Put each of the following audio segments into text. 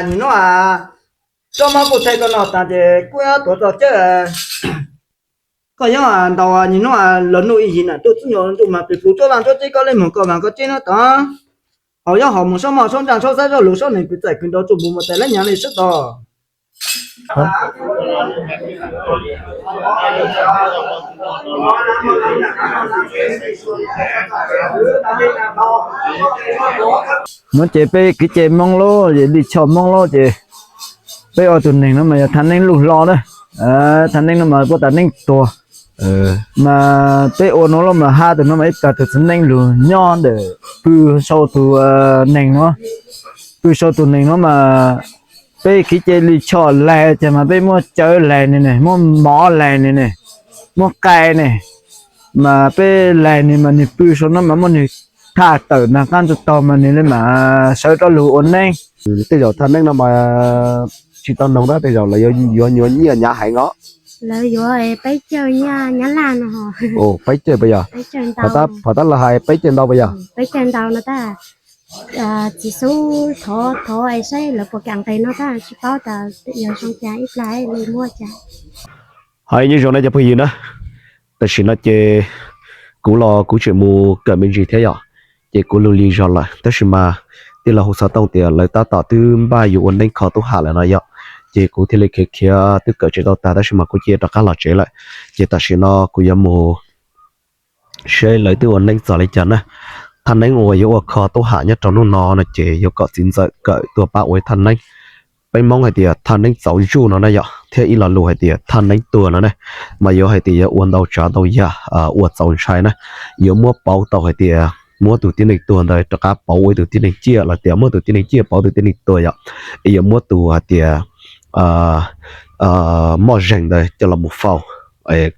Nim no sob mob kuj thaij koj noj tas ces kuj yuav tuav txoj cawj. Koj yeej ntaus nim no los nuj ib yig nam tuj txub nyuag ntuj mas plis plus cuab vaj cuab teb koj li moog koj vaag koj teb no tod. Haus yob haus moog sob mob sob ntsaj sob xab sob lug sob neeg pes txaij kws nrau tsuj npus mus tais lab nyav li sab tod. No ces peb kev cai Moob lub, Lis Choj Moob lub ces peb ua tug neeg no mas yog thaj neeb lug hlo na. Thaj neeb no mas puab tas neeb tuag. Mas peb ua no lub mas hab tug no mas ib tag tug txiv neeb lug nyob ntawm pw sau tug neeg no, pw sau tug neeg no mas peb kev cai Lis Choj laig ces mas peb muab cawv laig ni ne, muab mov laig ni ne, muab qai ne, mas peb laig ni mas nwg pw sau no mas muab nwg thaj tawm nraag qaab ntug taug mas nwg le mam sawv rov lug ua neeb. Tej zaum thaj neeb no mas tsis tau noog na, tej zaum lawv yuav nyuav nyiaj hnyav heev os. Lawv yuav peb caug nyiaj Nyab Laj no. Peb caug puas yog? Phov tab lawv hais peb caug ntau puas yog? Peb caug ntau no tab, txiv xub thov thov es saib lawv puas kam nqis no tab, tsis paub tas yog zoo cas ib plag li muaj cas. Hais nyob zoo na cov phooj ywg na, tam sim no ces kuv los kuv tseem mus kawm me ntsis thiab yom, ces kuv lug lig zog lawm tab sis mas tij laug hu xov tooj tias lawv tab tom twb npaj yuav ua neeb kho tub ham lawm no yom, ces kuv thiaj li khiav khiav twb kawm tsis tau tag tab sis mas kuv cia rov qab los tsev lawm, ces tam sim no kuv yuav mus saib lawv twb ua neeb txog li cas na. Thaj neeb uas yuav ua kho tub ham nyob rau hnub no no ces yuav kom txiv ntxawm kawm tuaj pab ua ib thaj neeb. Peb Moob hais tias thaj neeb txauv ntsuj no na yom, thiab ib lo lus hais tias thaj neeb tuag no na, mas yuav hais tias yuav ua ntau tsav ntau yam, ua txaus ntshai na, yuav muab pauv tau hais tias muab tus tib neeg tuag ntawd rov qab pauv ua ib tug tib neeg ciaj los tias muab tus tib neeg ciaj pauv tus tib neeg tuag yom, es yuav muab tus hais tias moj zeeg ntawd coj los mus faus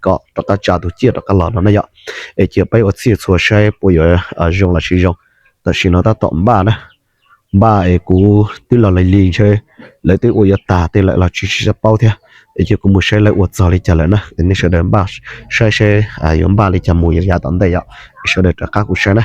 kom rov qab tsa tus ciaj rov qab los no na yom. Es cia peb ua txhij txhua saib puas yuav zoo los tsis zoo. Tam sim no tab tom npaj na, npaj es kuv twb los lig lig ntshe lawv twb ua yuav tag tej lawm los tsis tsis tau paub thiab. Es cia kuv mus saib lawv ua txog li cas lawm na, es nej sawv daws npaj saib seb yuav npaj li cas mus yav tom ntej yom, es sawv daws rov qab kuv saib na.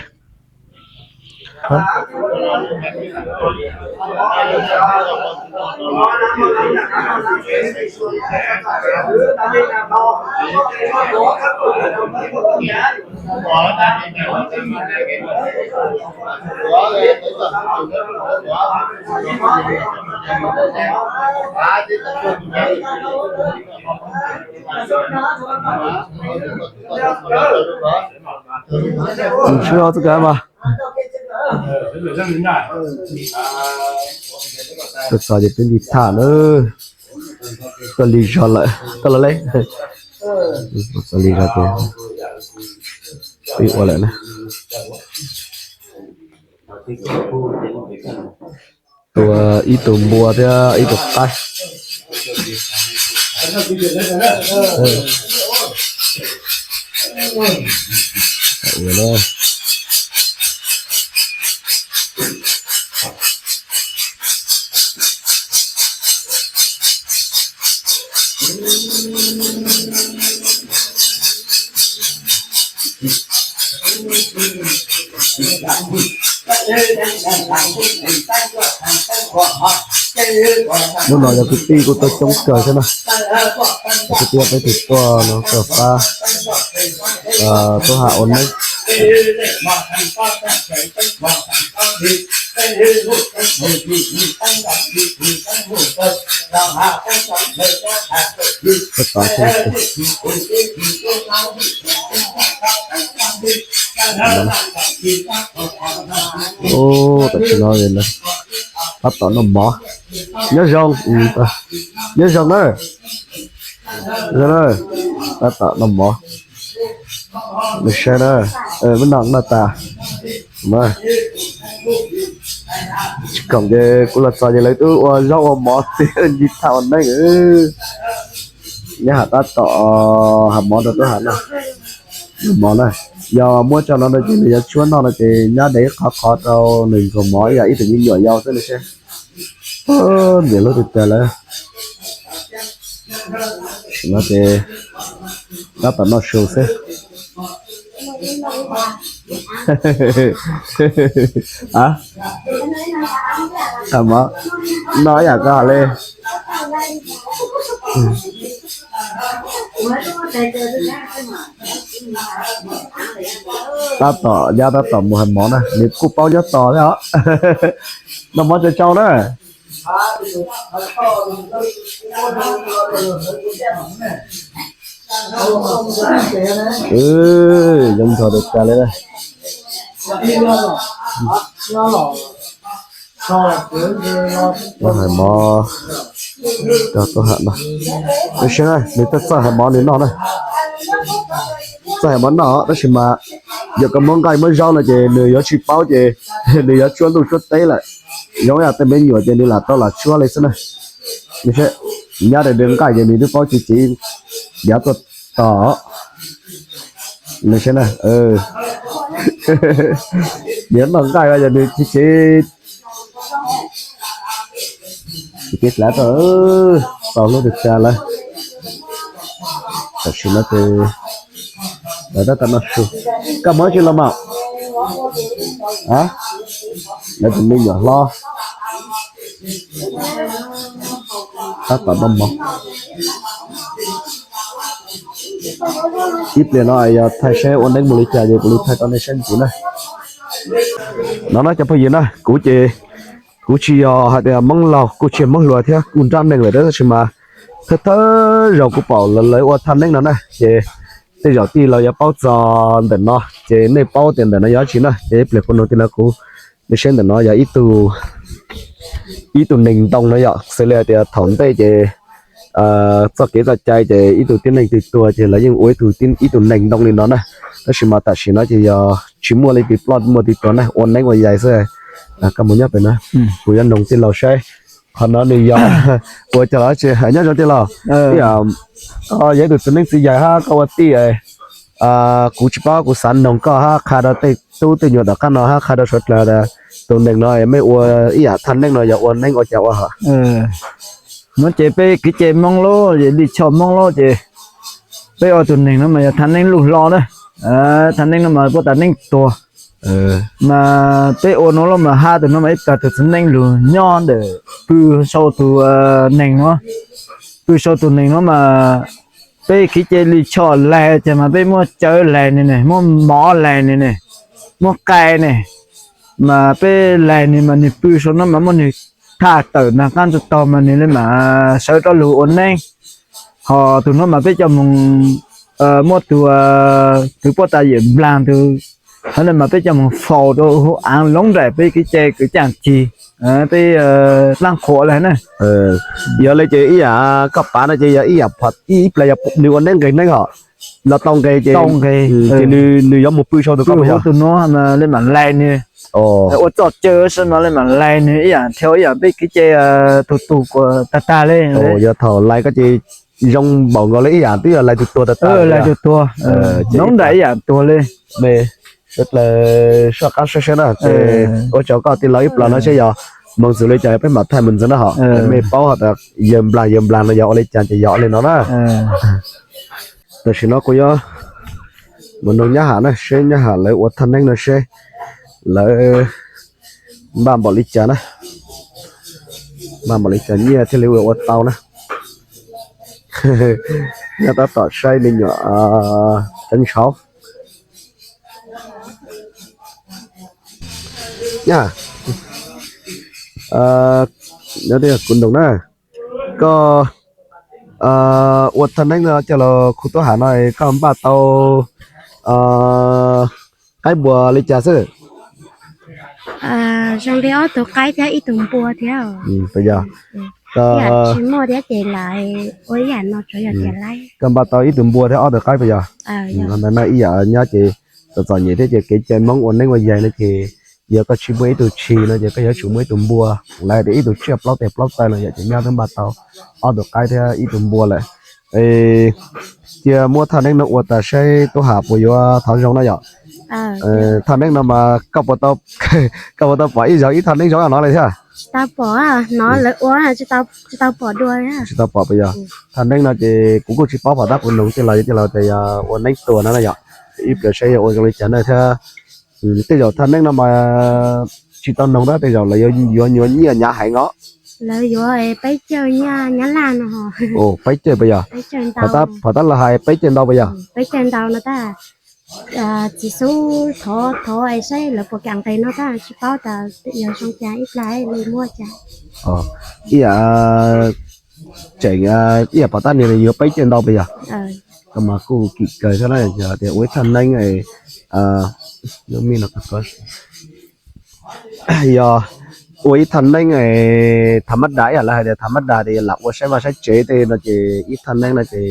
Mus tsis txog txoj kev mas. Tuaj txog ces peb nti tham na. Tuaj lig zog lawm, tuaj los le. Tuaj lig zog ces peb ua lawm na. Tua ib tug npua thiab ib tug qaib. Hnub no yog kwv tij kuj tuaj coob kawg thiab na. Kwv tij peb tus tuaj no tuaj pab tub ham ua neeb. Tam sim no tab tom noj mov. Nyob zoo, nyob zoo na. Tab tom noj mov. Saib na, meb noj noj tas. Tsis khoom ces kuv los txog ces lawv twb ua zaub ua mov tiag, ncig tham ua neeb. Nyob hais tab tom hais mov rau tub ham noj. Mov na, yog muab tso no no ces nws yuav tshuab noj no ces nyob de ib qhov qhov rau nws nkaus mov ib yam ib tug me nyuam yaus xwb no seb. Ntiav lub twg tag lawm. No ces tab tom noj su xwb. Hais mov. Noj ib yam koj hais li. Tab tom ya tab tom mus hais mov na, nws kuj paub nyob tos thiab os. Noj mov tsau tsau na. Zoo nrog tas li na. Hais mov rau Tub Ham no, nws txawj hais mov nws noj na. Txawj hais mov noj tab sis mas yog koj muab nqaij muab zaub no ces nws yuav tsis paub ces nws yuav tsuab ntuj tsuab teb lawm. Zoo yam tej me nyuam ces nws lam tau lam tsuab li xwb na. Nyab daim nqaij ces nws twb paub tsis txiv yav tuaj tos. Nws noj nqaij yog nws tsis txiv tsis txiv hlav rau tau hlub tas tas lawm. Tam sim no ces lawv tab tom noj su. Koj muab tsis los mas lawv tus me nyuam hlob tab tom noj mov. Ib pliag no yog thaij saib ua neeb mus li cas ces kuv li thaij rau nej saib ntxiv na. No na cov phooj ywg na, kuv ces kuv tsis yog hais tias Hmoob laus, kuj tsis yog Hmoob hluas thiab, kuj nrab neeg lawm tab sis mas thawj thawj zaus kuv pom lawv ua thaj neeb no na ces tej zaum tij laug yuav paub txog ntawm no ces nej paub tias ntawm no yog dab tsi na ces ib pliag kuv nug tij laug kuv. Nej saib ntawm no yog ib tug neeg ntoo no yom, xws li hais tias thaum ntej ces txoj kev txoj cai ces ib tug tib neeg twg tuag ces lawv yeej ua ib tug neeg ntoo li no na. Tab sis mas tam sim no ces yog tsis muaj leej twg ploj muaj twg tuag na, ua neeb ua yaig xwb. Koj mus nyob pem na, kuv yuav nug tij laug saib qhov no nws yog ua cas los tsis nyob zoo tij laug. Yog ib tug txiv neeb txiv yaig hab koj ua tij, kuv tsis paub, kuv xav noog koj hab qha rau tej tub tej nyuam tom qab no hab qha rau suav dlawg, tus neeg no mej ua ib yam thaj neeb no yog ua neeb ua cas ua hom? No ces peb kev cai Hmoob lub, lij choj Hmoob lub ces peb ua tus neeg no mas yog thaj neeb luj hlo na. Thaj neeb no mas puab tas neeb tuag. Mas peb ua no los mas hab tus no mas ib tug txiv neeb lug nyob ntawm pw sau tus neeg no, pw sau tus neeg no mas peb kev cai lij choj laig ces mas peb muab cawv laig ni ne, muab mov laig ni ne, muab qai ne, mas peb laig ni mas nwg pw sau no mas muab nwg thaj tawm nag qaab tag tog mas nwg le mam sawv rov lug ua neeb. Ho tus no mas peb coj moog, muab tus, tus puab tas yawm nplaag tus, hov le mas peb coj moog faus rau huv aav loob nraim peb kev cai kwv caaj cig, peb dlaab qhuam le na. Yog le ces ib yam koj pav no ces yog ib yam, ib plag yog nws ua neeb nqes neeb hom, los tau nqes ces, ces nws yuav moog pw sau tus ko, tus no le mam laig nwg, ua txoj cawv sab no le mam laig nwg ib yam, dhau ib yam peb kev cai tug tug tag tag le. Yog thaum laig ko ces zoo npaum nkaus le ib yam twb yog laig tug tuag tag tag, laig tug tuag, loob nraim ib yam tuag le. Suav dlawg soj qaab saib saib na, ces ua tsaug koj tij laug ib plag no seb yog moog txug le cas peb mam thaij moog ntxiv na hom. Mej paub has tas yawg nplaag yawg nplaag no yog ua le cas ces yog ua le no na. Tam sim no kuv yuav mus noog nyab ham na, seb nyab ham lawv ua thaj neeb no seb lawv npaj npaum li cas na, npaj npaum li cas nyiaj thiaj li ua tau na. Nyob tab tom saib me nyuam teeb ntshauv. Nyab, kuv noog na, koj ua thaj neeb no coj los khu tub ham no koj npaj tau qaib npua li cas xwb? Zoo li ob tug qaib thiab ib tug npua thiab. Yog, tsis muaj thiab ces lam ua ib yam no tsuav yog tias laib. Koj npaj tau ib tug npua thiab ob tug qaib puas yog? Ntawd no ib yam nyob ces txom txom nyem thiab ces kev cai Hmoob ua neeb ua yaig no ces yog koj tsis muaj ib tug tshis no ces koj yuav tsum muaj ib tug npua, lawv tias ib tug tsiaj plaub teg plaub taw no yom, ces nyab twb npaj tau ob tug qaib thiab ib tug npua lawm. Cia muab thaj neeb no ua tas saib tub ham puas yuav thov zoo na yom. Thaj neeb no mas koj puas tau pom ib zaug ib thaj neeb zoo no li thiab? Tsis tau pom, no lawv ua tsis tau pom dua. Tsis tau pom puas yog? Thaj neeb no ces kuv kuj tsis paub pom tab kuv noog tij laug, tij laug tias yog ua neeb tuag no na yom. Ib pliag saib yog ua zoo li cas na thiab. Tej zaum thaj neeb no mas tsis tau noog tab tej zaum lawv yuav nyuav nyiaj hnyav heev os. Lawv yuav peb caug nyiaj Nyab Laj no. Peb caug puas yog? Phov tab lawv hais peb caug ntau puas yog? Peb caug ntau no tab. Txiv xub thov thov saib lawv puas kam nqis no tab, tsis paub tas yog zoo cas ib plag li muab cas. Ib yam tseem ib yam phov tab niag yuav peb caug ntau puas yog? Koj mas kuj kim kawg thiab na, yog tias ua ib thaj neeb, yog ua ib thaj neeb thav mab das, ib yam lawv hais tias thav mab das tias lam ua saib vaj saib tsev tej no ces ib thaj neeb no ces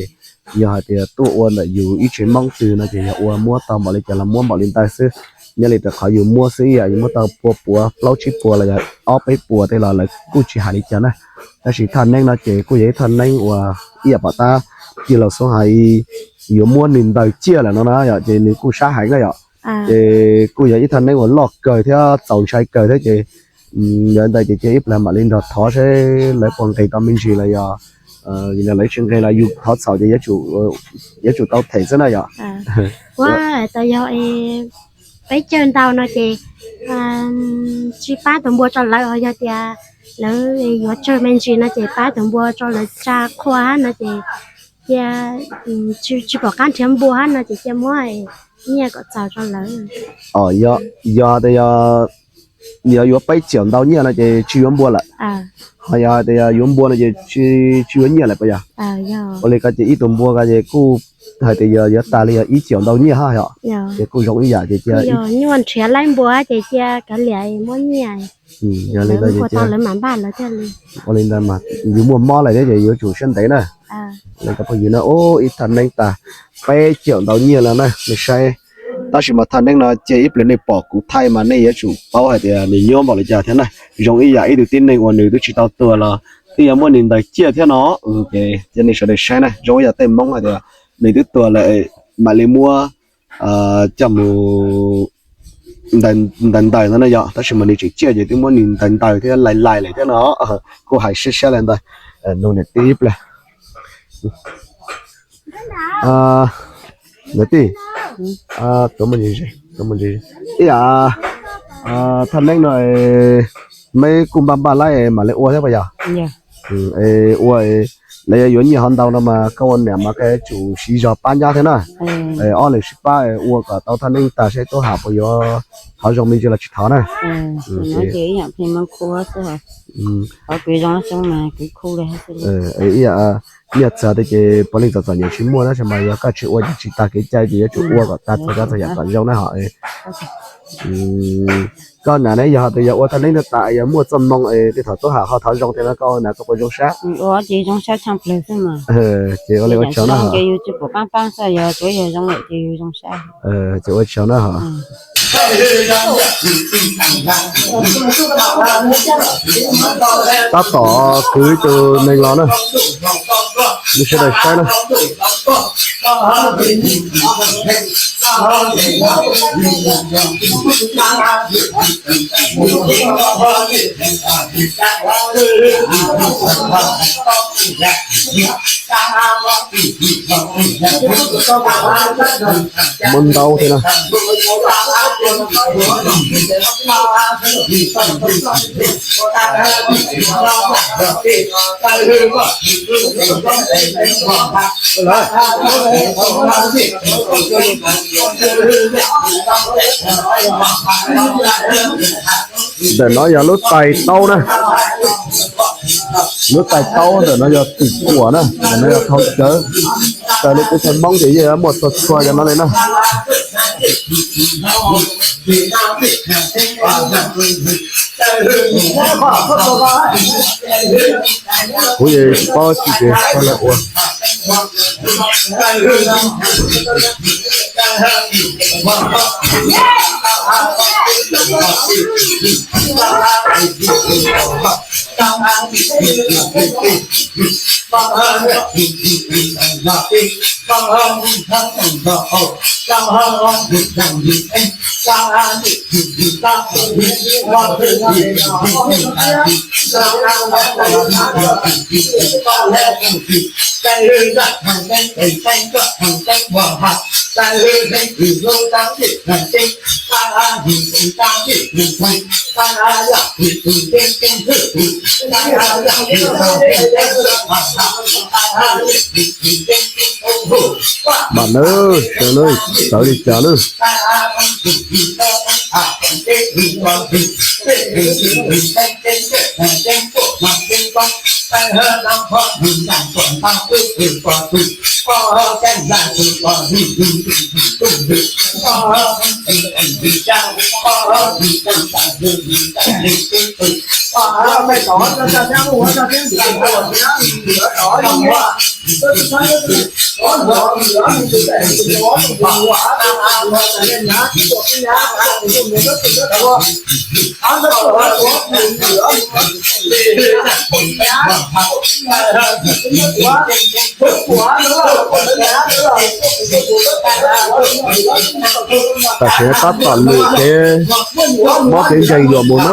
yog hais tias tuaj ua ntawm yus ib tsev Hmoob twg no ces yog ua muab tau npaum li cas los muab npaum li ntawd xwb. Nyob li rau qhov yus muab xwb, ib yam yus muab tau pua puav plaub tsib puas los yog ob peb puas tej los lawv kuj tsis hais li cas na. Tab sis thaj neeb no ces kuj yog ib thaj neeb uas ib yam phov tab, cia los xub hais yuav muab nws ntaws ciaj lawm no na yom, ces nws kuj sab heev na yom. Ces kuj yog ib thaj neeb uas loj kawg thiab txaus ntshai kawg thiab ces yog li ntawd ces cia ib plag mam li nrog thov seb lawv puas nqis tau me ntsis los yog lawv tsis nqis los yus thov txhaum ces yuav tsum tau them xwb na yom. Ua tas yog peb caug ntau no ces tsis pab tus npua rau lawv, yog tias lawv yuav tsawg me ntsis no ces pab tus npua rau lawv tsa qhua hab no ces cia tsis pom qab nrhiav npua hab no ces cia muab nyiaj kom txaus rau lawv. Yog tias yog yuav peb caug ntau nyiaj no ces tsis yuav npua lawm. Ho yog tias yuav npua no ces tsis yuav nyiaj lawm puas yog? Ua li ko ces ib tug npua ko ces kuj hais tias yog yuav tag li yog ib caug ntau nyiaj hab yom, ces kuj zoo ib yam ces cia nyuaj nrhiav laib npua ces cia kav liam muab nyiaj. Yog li ntawd ces cia ua li ntawd mas yus muaj mob lawm thiab ces yuav tsum siab ntev na. Li ko phooj ywg na, ib thaj neeb tag peb caug ntau nyiaj lawm na nej saib. Tab sis mas thaj neeb no ces ib pliag nej pom kuv thaij mas nej yuav tsum paub hais tias nws nyuaj npaum li cas thiab na. Zoo ib yam ib tug tib neeg uas nws twb tsis tau tuag los twb yuav muab nws ntaws ciaj thiab no. Ces nej sawv daws saib na, zoo ib yam tej Hmoob hais tias nws twb tuag lawm mam li muab coj mus ntaws ntaws no na yom, tab sis mas nws tseem ciaj ces twb muab nws ntaws ntaws thiab lais lais lawm thiab no. Kuj hais siab siab li ntawd, nug niam tij ib pliag. Niam tij, ib yam thaj neeb no meb kuj npaj npaj laib mam li ua thiab puas yog? Ua, lawv yuav yuav nyiaj hov ntau no mas koj ua niam mas koj yuav tsum siv zog pab nyab thiab na. Ob leeg sib pab ua kom tau thaj neeb tag seb tub ham puas yuav thov zoo me ntsis los tsis thov na. Ib yam nyiaj txiag tias ces puav leej txom txom nyem tsis muaj tab sis mas yog koj tsis ua ces tsis tag kev cai ces yuav tsum ua kom tag txhua tsav txhua yam kom zoo na ho. Koj nam ne yog tias yog ua thaj neeb no tas yog muaj txoj moo es tej thaum tub ham ho thov zoo tias no koj ua nam koj puas zoo sab? Ces ua li ua tsaug na ho. Ces ua tsaug na ho. Tab tom kwv ib tug neeg los na, nej sawv daws saib na. Muaj ntau thiab na. Ntawm no yog lub tais taub na. Lub tais taub ntawm no yog twm kuam na, ntawm no yog thau cawv. Raws li teb chaws Hmoob ces yeej muaj txhua txhua cov no li na. Kuv yeej tsis paub tsis tias koj lawv ua. Mam nawb, sawv nawb, sawv li cas nawb. Tam sim no tab tom lwm kev mob kev nkeeg yuav mus na.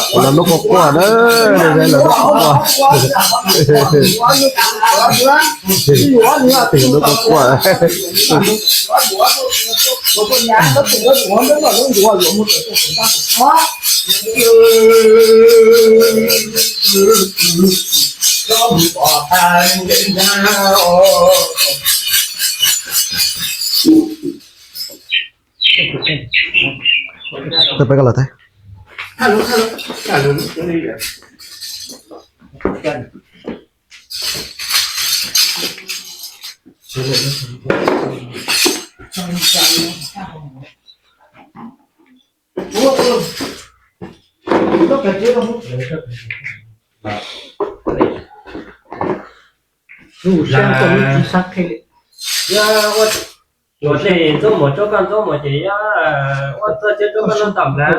Los nub quaj quaj na, los nub quaj quaj. Los nub quaj quaj. Peb koj los teb. Ua ntej Ntxob Muas tso koj Ntxob Muas ces yog ua txoj ceb rau koj noj tom nplhav.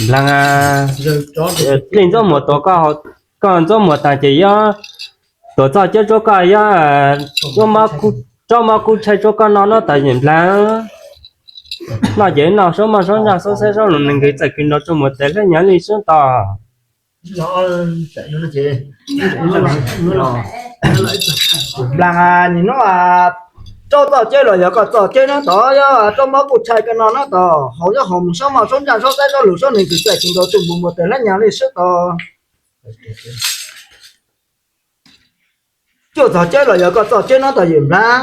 Nplhav. Nplhav, Ntxob Muas tuav koj, koj Ntxob Muas tas ces yog tuav txoj ceb rau koj yog tsob mob kub tshaj rau koj noj noj tas yawm Nplhav. Noj ces noj saub moj saub ntsaj saub xaib saub lus nees kwv txawm kwv nrov tsuj mus tes hlab nyav li sab tos. Nplhav, nim no rau txoj ceb los yog koj txoj ceb nab tod yog rau mob kuj tshaj koj noj nab tod, haus yog haus mus saub moj saub ntsaj saub xaib saub lus saub nees kwv txawm kwv nrov tsuj mus tes hlab nyav li sab tos. Cuaj txoj ceb los yog koj txoj ceb nab tod yawm Nplhav.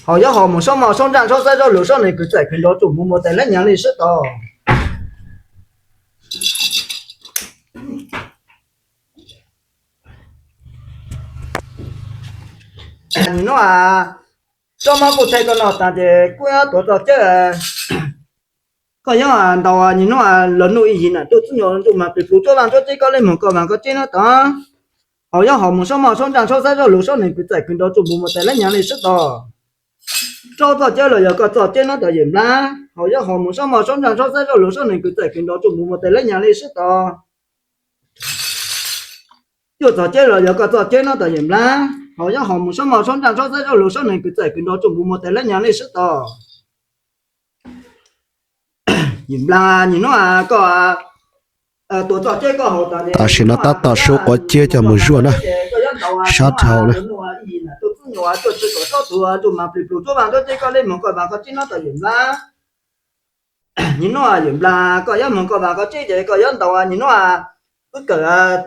Haus yog haus mus saub moj saub ntsaj saub xaib saub lus saub nees kwv txawm kwv nrov tsuj mus tes hlab nyav li sab tos. Nim no rau mob kuj tshaj koj noj tas ces kuj yog tuav txoj ceb, koj yog ntaus nim no los nuj ib yim nam tuj txub nyuas ntsuj mas plis plus tsuab vaaj tsuab ceb koj le moog koj vaam koj ceb nab tod. Haus yog haus mus saub moj saub ntsaj saub xaib saub lus saub nees kwv txawm kwv nrov tsuj mus tes hlab nyav li sab tos. Rau txoj ceb los yog koj txoj ceb nab tod yawm Nplhav. Haus yog haus mus saub moj saub ntsaj saub xaib saub lus saub nees kwv txawm kwv nrov tsuj mus tes hlab nyav li sab tos. Cuaj txoj ceb los yog koj txoj ceb nab tod yawm Nplhav. Haus yog haus mus saub moj saub ntsaj saub xaib saub lus saub nees kwv txawm kwv nrov tsuj mus tes hlab nyav li sab tos. Yawm Nplhav, nim no koj tuav txoj ceb koj haus tas, tam sim no tab tom suav quav ciab coj mus zuaj na, sab dhau na. Nim no yawm Nplhav koj yuav moog koj vaam koj ceb ces koj yuav ntaus nim no wb kawm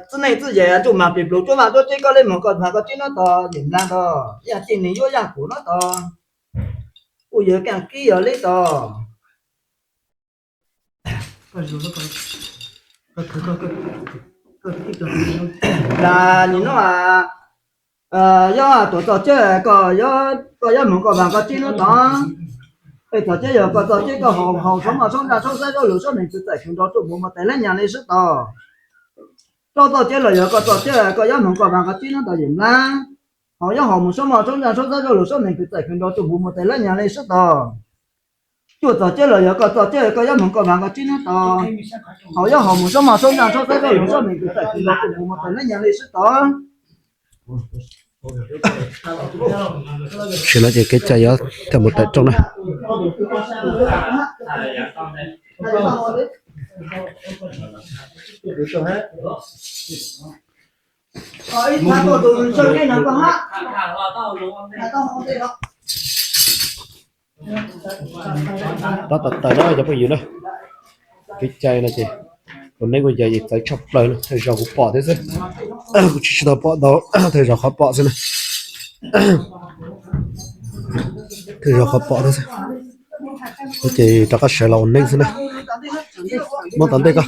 txwj neej txwj yaig ntsuj mas plis plus tsuab vaaj tsuab ceb koj le moog koj vaam koj ceb nab tod yawm Nplhav tod, yaj ceej neeg yuav yaj kuam nab tod, kuj yog kaaj kib yog le tod. Nplhav, nim no Yog tuam txom ceb, koj yuav moog koj vaag koj tsib nub tod. Es txom ceb yog koj txom ceb koj haus, haus soob moj soob ntsaj soob xab zaub lug soob neeg txwv txaij khaws nrog tsuj npuv muas tais lab nyag le sib tog. Roj txom ceb los yog koj txom ceb, koj yuav moog koj vaag koj tsib nub tod yim nplab. Haus yuav haus moog soob moj soob ntsaj soob xab zaub lug soob neeg txwv txaij khaws nrog tsuj npuv muas tais lab nyag le sib tog. Cuaj txom ceb los yog koj txom ceb, koj yuav moog koj vaag koj tsib nub tod. Haus yuav haus moog soob moj soob ntsaj soob xab zaub lug soob neeg txwv txaij khaws nrog tsuj npuv muas tais lab nyag le sib tog. Tam sim no ces kev cai yuav tawm mus tawm rooj na. Tab tom tawm na cov phooj ywg na. Kev cai no ces ua neeb ua yaig ces txawv tshaj plaws na, thawj zaug kuv pom thiab xwb. Kuv tsis tsis tau pom ntau, thawj zaug qhov pom xwb na. Thawj zaug qhov pom thiab xwb. Ces rov qab sawv los ua neeb xwb na. Muab tom ntej koj.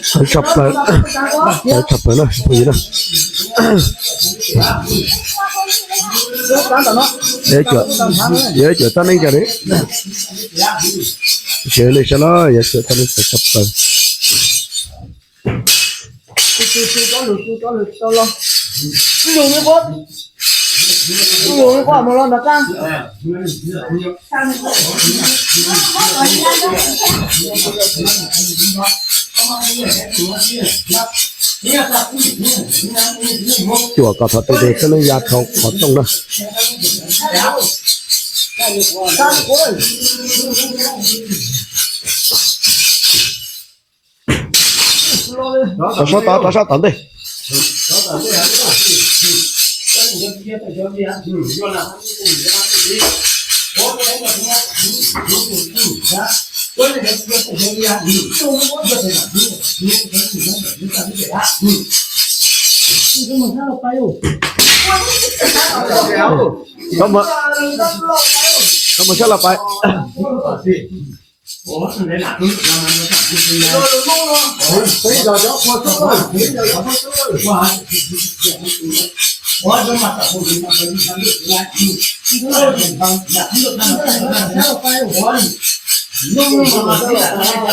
Txawv tshaj plaws, txawv tshaj plaws na phooj ywg na. Yog ib cuam txab neeb cov li, tsis nej saib los yog cuam txab neeb txawv tshaj plaws. Cuam kom thaum twg txawj neeb ya dhau qhov rooj na. Rov sab tod, rov sab tom ntej. Koj mus sab los pais.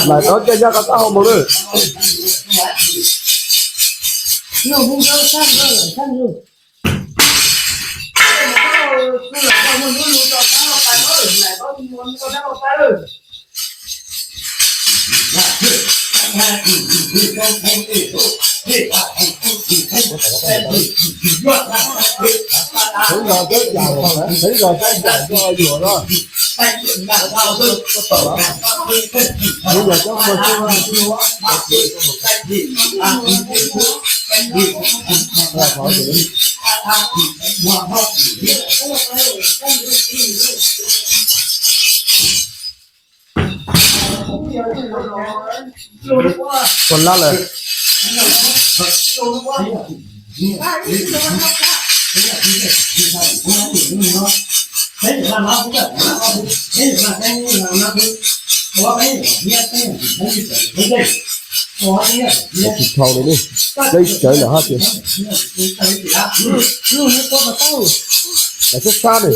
Lawm tod, coj yaj koj tab hau mus lawm. Puas lab lawm? Tsis dhau li ne, deb tsawv lawm hab tias. Lawv sab sab ne.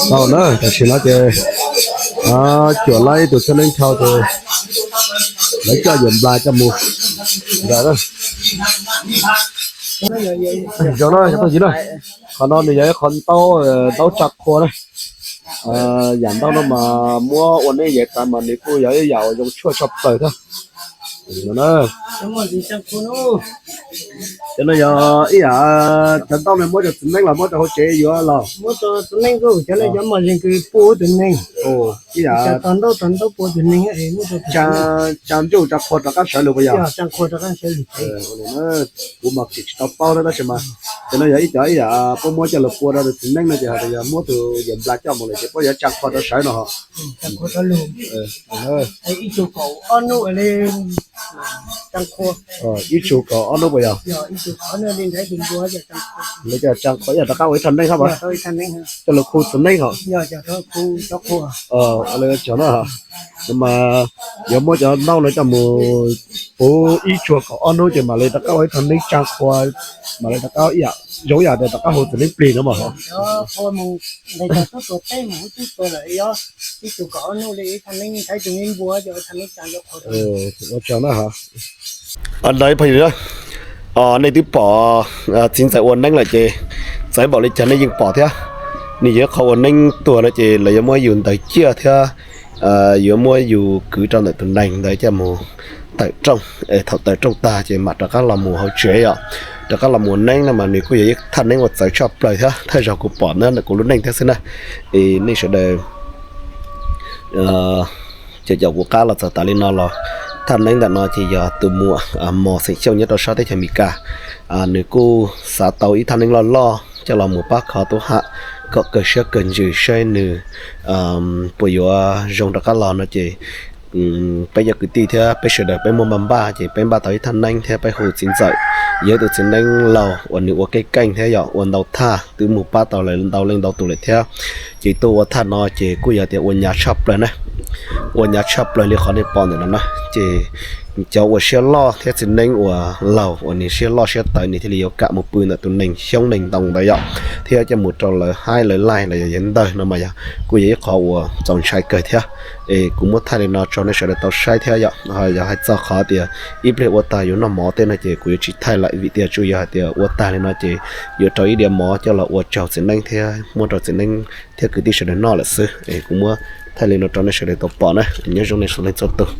Tau na, tam sim no ces cuam laib ib tug txiv neej dhau ces lawv coj yuav nplas coj mus ntawd na. Zoo na, qhov no nws yog ib qho ntaub, ntaub tsa qhua na. Yam ntaub no mas muab ua neeb yav tas mas nws kuj yog ib yam uas zoo tshuaj tshaj plaws thiab. Cov no yog ib yam, cov ntaub no muab rau txiv neeb los muab rau hauv tsev yuav los? Muab rau txiv neeb, cov no cov mos zees kws pua tus neeg. Ib yam tsa ntaub tsa ntaub pua tus neeg, tsa ntuj tsa qhua rov qab sawv lug puas yog? Kuv mas tseem tsis tau paub na tab sis mas cov no yog ib cov ib yam puab muab coj lug pua rau tus txiv neeb no ces hais tias yog muab tus yawm nplas coj mus lawm ces puab yuav tsa qhua rau sawv no ho. Ib tsug kaum ob hnub puas yog? Lawv coj tsa qhua ib yam rov qab ua ib thaj neeb hab as, coj lug khu txiv neeb ho. Lawv cog no, mas yuav muab cov ntaub no coj mus puv ib tsug kaum ob hnub ces mam li rov qab ua ib thaj neeb tsa qhua, mam li rov qab zoo ib yam tias rov qab hu txiv neeb plig no mas ho. Ua tsaug na. Ntawd phooj ywg, nej twb pom txiv ntxawm ua neeb lawm ces txawv npaum li cas nej yeej pom thiab. Nws yog ib qho ua neeb tuag no ces lawv yuav muab yus ntawd ciaj thiab yuav muab yus kwv rau ntawm tus nees ntawd coj mus tawm rooj. Thaum tawm rooj tag ces mam rov qab los mus hauv tsev yom. Rov qab los mus neeb no mas nws kuj yog ib thaj neeb uas txawv tshaj plaws thiab. Thawj zaug kuv pom na ntawm kuv lub neej thiab xwb na. Es nej sawv daws ces caum kuv qab los txog tas li no los, thaj neeb ntawm no ces yog tus muam Mos xeem Xyooj nyob rau sab teb chaws Amelikas. Nws kuj xav tau ib thaj neeb loj loj coj los mus pab kho tub ham kom kawg siab kawg ntsws saib nws puas yuav zoo rov qab los no ces peb cov kwv tij thiab peb sawv daws peb muaj npaj npaj ces peb npaj tau ib thaj neeb thiab peb hu txiv ntxawm. Yog ib tus txiv neeb laus uas nws ua keej keej thiab yom, ua ntau thaj twb mus pab tau lawv ntau leej ntau tus lawm thiab. Ces tuaj ua thaj no ces kuj yog tias ua hnyav tshaj plaws na. Ua hnyav tshaj plaws li qhov nej pom ntawm no na. Ces cov uas siab loj thiab txiv neeb uas laus uas nws siab loj siab tawv nws thiaj li yuav kam mus pw ntawm tus nees xyoob nees ntoo ntawd yom, thiab coj mus rau lawv haib lawv laig los yog yawg ntawg no mas yog kuj yog ib qho uas txaus ntshai kawg thiab. Es kuv muab thaij li no tso nej sawv daws tau saib thiab yom. Yog hais txog qhov tias ib pliag ua tag yuav noj mov tej no ces kuv yuav tsis thaij lawm vim tias tsuas yog hais tias ua tag li no ces yuav rau ib diav mov coj los ua tsaug txiv neeb thiab muab rau txiv neeb thiab kwv tij sawv daws noj lawm xwb. Es kuv muab thaij li no rau nej sawv daws tau pom na. Nyob zoo nej sawv daws txhua tus.